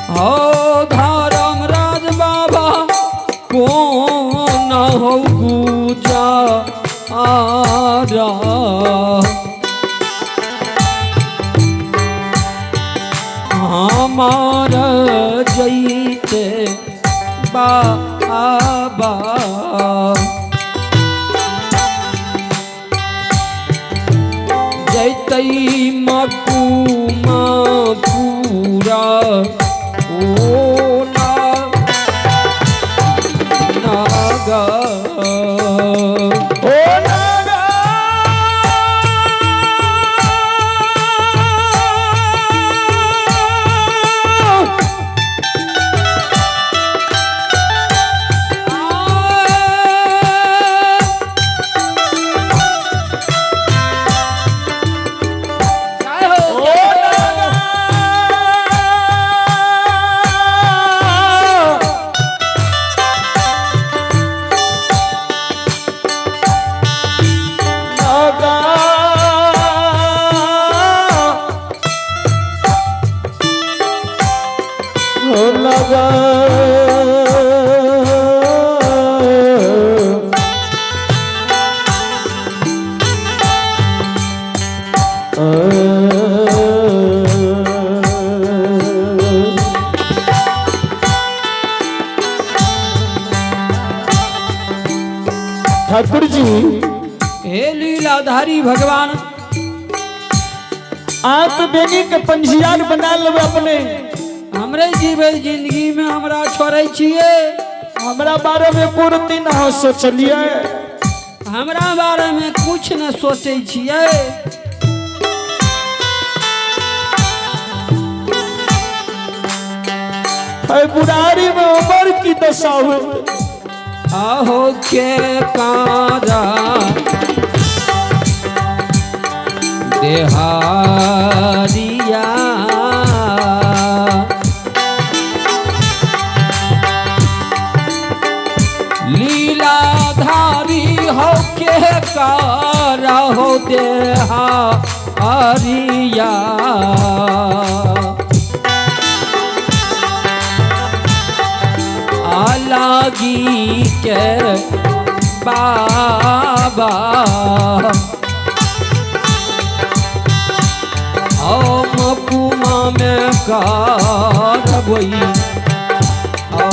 हो धर्मराज बाबा कोन हो गुजा आरा। हमार जैते बाबा जैतै मकुमा पूरा ओ ना नागा। ओ नागा। जय हो। ओ नागा। नागा। ओ नागा। ठाकुर जी, हे लीलाधारी भगवान, आप बेनी के पंजियार बना लेवे अपने। हमरे जीवे जिंदगी में हमरा छोड़ै छियै। हमरा बारे में पूर्ति ना हो सोचलिए। हमरा बारे में कुछ न सोचै छियै। है बुढ़ारी में उम्र की दशा हुई। आहो के कारा देहारिया, लीलाधारी हो के कारा हो देहारिया। आलागी के बाबा ओ मकुमा में कारबई ओ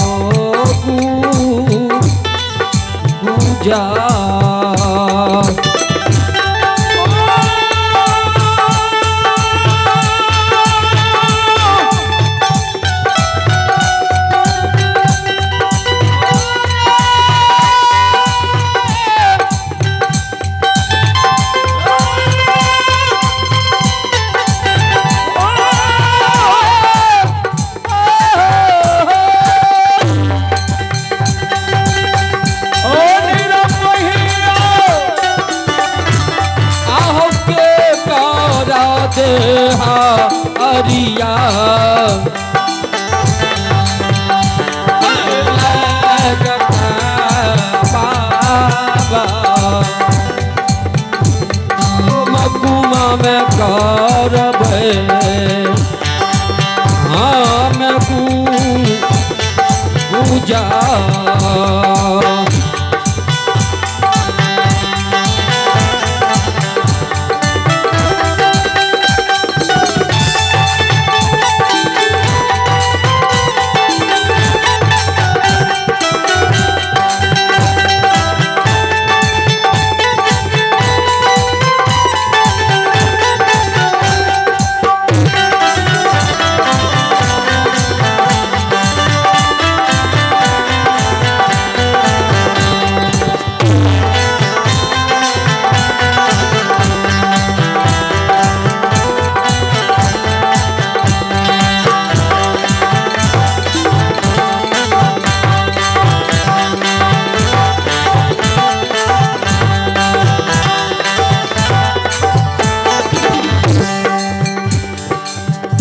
गुजा। ओ नीरव पहिरा। आहो के कारा देहा अरिया, बाबा मकुमा में करबै हम पूजा।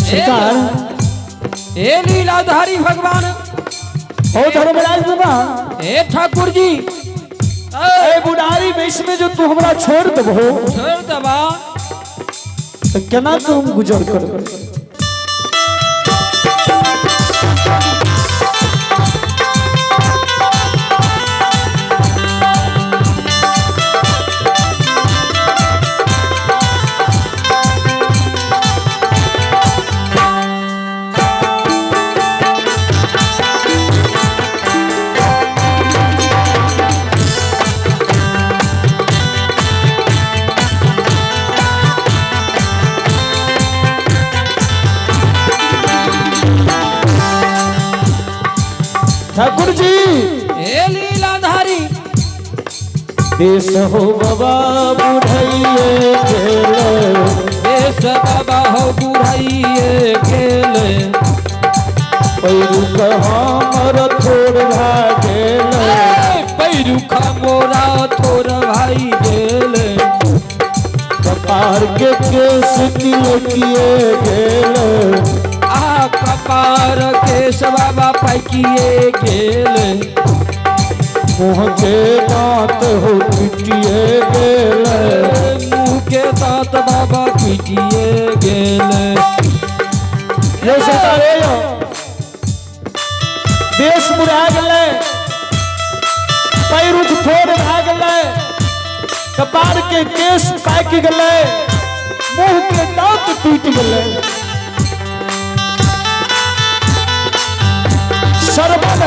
सरकार, हे लीलाधारी भगवान, ओ धर्मराज बाबा, हे ठाकुर जी, ए बुढ़ारी में इसमें जो तू हमरा छोड़ देबो, छोड़ देबा तो केना तुम गुजर करब? ठाकुर जी हे लीलाधारी देश हो बाबा बुढ़ैये गेल। देश बाबा हो बुढ़ाइए गेल। पैरुख हमर थोड़ भए गेल। पैरुख मोरा थोर भाई गेल। कपार के केस तिलकिए गेल। आ कपार केश बाबा पैकिए गेल। मुँह के दांत हो पिटिए गेल। मुँह के दांत बाबा पिटिए गेल। ये सरकार हे यो देश बुढ़ा गेलै, पैरुख थोड़ भए गेलै, कपार के केस पाकि गेलै, मुंह के दांत टूटि गेलै। श्रवण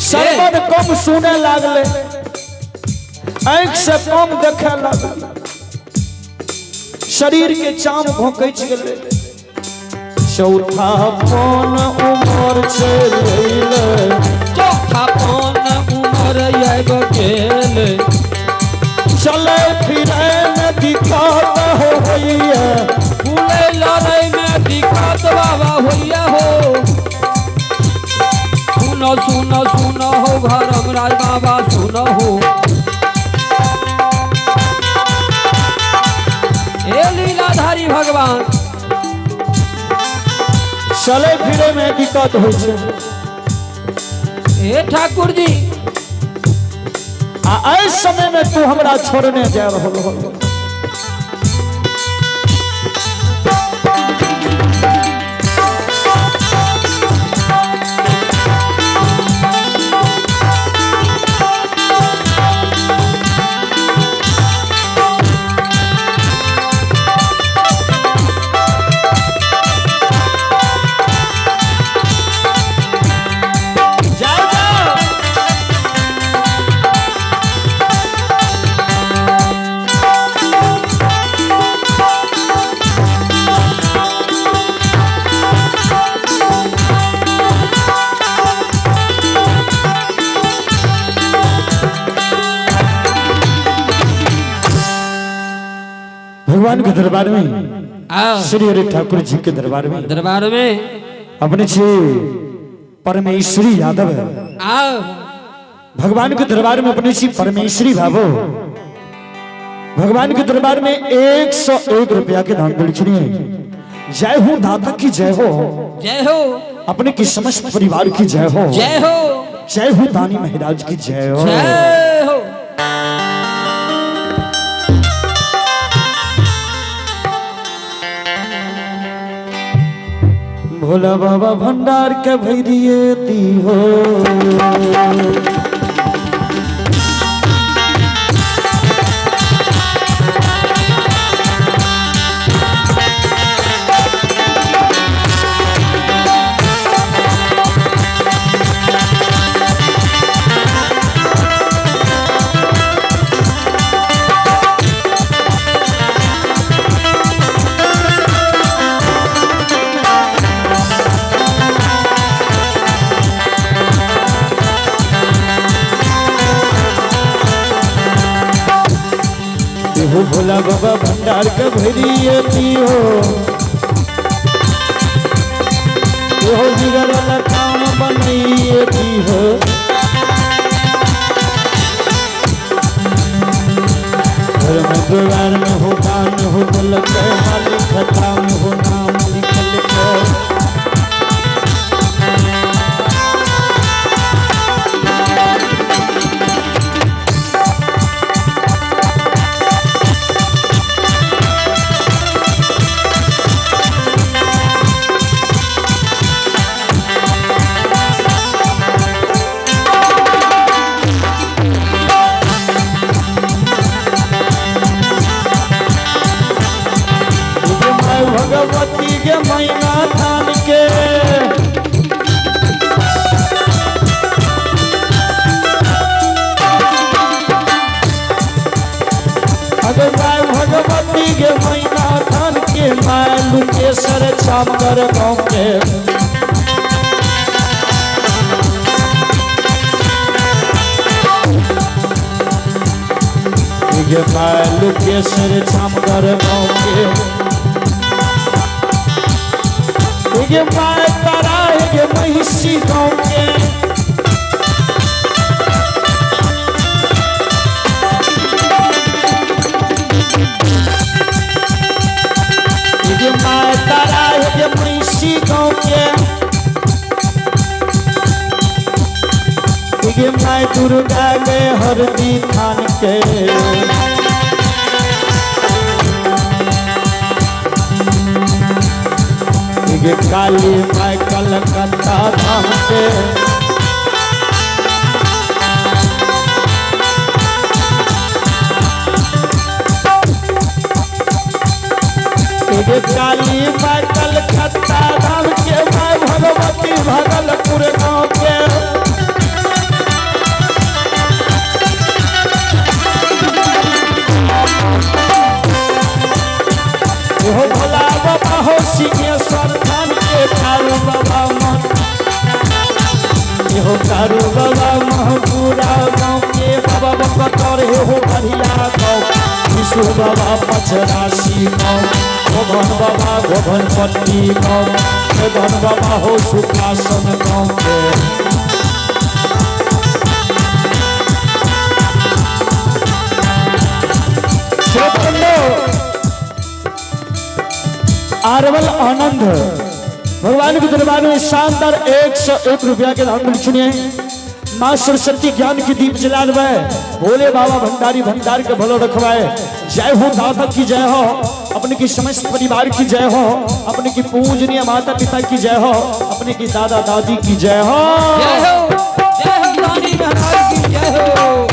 श्रवण कम सुने लागले, आँखि से कम देखे लागले, शरीर के चाम भोंकैच गेलै। चौथा पन उमर चलि अयलै। चौथा पन उमर आबि गेल। चलै फिरै मे दिक्कत होइए। फूलै लड़ै मे दिक्कत बाबा होइए हो। सुनो सुनो सुनो हो धर्मराज बाबा सुनो हो। हे लीलाधारी भगवान चलै फिरै मे दिक्कत होइ छै। हे ठाकुर जी आ एहि समय में तू हमरा छोड़ने जा रहल हो। जाओ जाओ। भगवान के दरबार में, श्री हरि ठाकुर जी के दरबार में, दरबार में अपने श्री परमेश्वरी यादव है। आओ भगवान के दरबार में अपने श्री परमेश्वरी भावो भगवान के दरबार में 101 रुपया के दान दक्षिणी है। जय हो दाता की जय हो, जय हो अपने की समस्त परिवार की जय हो, जय हो, जय हो दानी महाराज की जय हो, जय हो। भोला बाबा भंडार के भैरिए दी हो। हो भोला बाबा भंडार के भैरिए दी हो। हो बिगड़ल काम बनैए दी हो। घर में द्वार में हो दान हो बोलक मालिक खाता में हो नाम लिखल के। भगवती के मैना थान के अगर माय भगवती के मैना थान के माय लुकेश्वर चामगर गाँव के। गे माय लुकेश्वर छामगर गाँव के, गे my तारा गे महिषी गाँव के। गे my तारा गे महिषी गाँव के, गे my Durga गे हरदी थान के। गे काली my Calcutta धाम के। गे काली my Calcutta धाम के, my Bhagwati Bhagalpur गाँव के। हो भोला बाबा हो सिंहेश्वर थान के, कारू बाबा मन हो कारू बाबा महबूरा गाँव के। बाबा बकतर हो बढ़िया गाँव, विष्णु बाबा पचरासी गाँव, गोभन बाबा गोभन पट्टी गाँव, गोभन बाबा हो सुखासन गाँव के। आरवल आनंद भगवान के दरबार में शानदार 101 रुपया के दान चुनिए। माँ सरस्वती ज्ञान की दीप जला दे, भोले बाबा भंडारी भंडार के भलो रखवाए। जय हो दादा की जय हो, अपने की समस्त परिवार की जय हो, अपने की पूजनीय माता पिता की जय हो, अपने की दादा दादी की जय हो। जय हो, जय हो दानी महाराज की जय हो।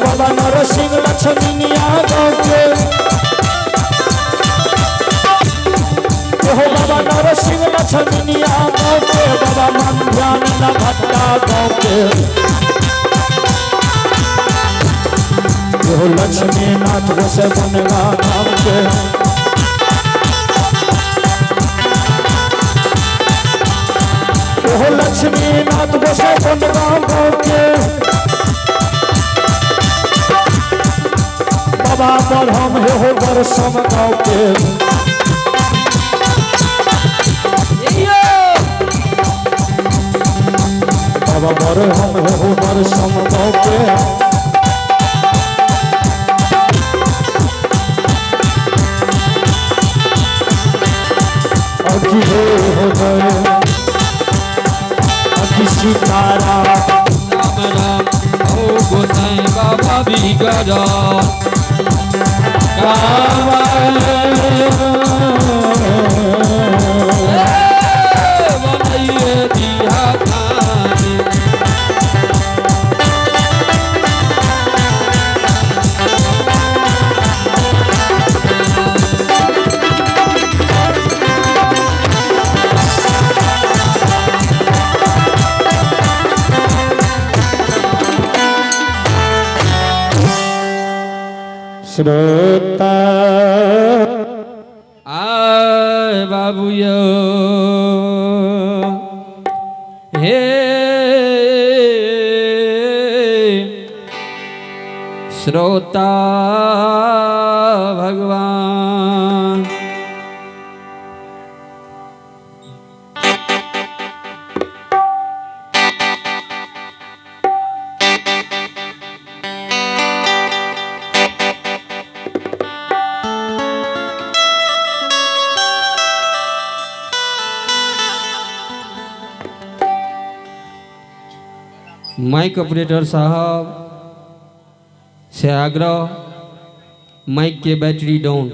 बाबा नरसिंह लक्ष्मीनिया गाँव के, हो बाबा नरसिंह लक्ष्मीनिया गाँव के। बाबा मंध्यानंद भट्टा गाँव के, हो लक्ष्मीनाथ गोसे बनगा गाँव के। हो लक्ष्मीनाथ गोसे बनगा गाँव के। बाबा पर हम हो बरसम गाँव के। बाबा पर हम हो बरसम गाँव के। अखी हो गए अखी सीतारा राम राम ओ गोसाई बाबा बिगड़ा। श्रोता आय बाबू यो हे श्रोता भगवान। माइक ऑपरेटर साहब से आग्रह, माइक के बैटरी डाउन।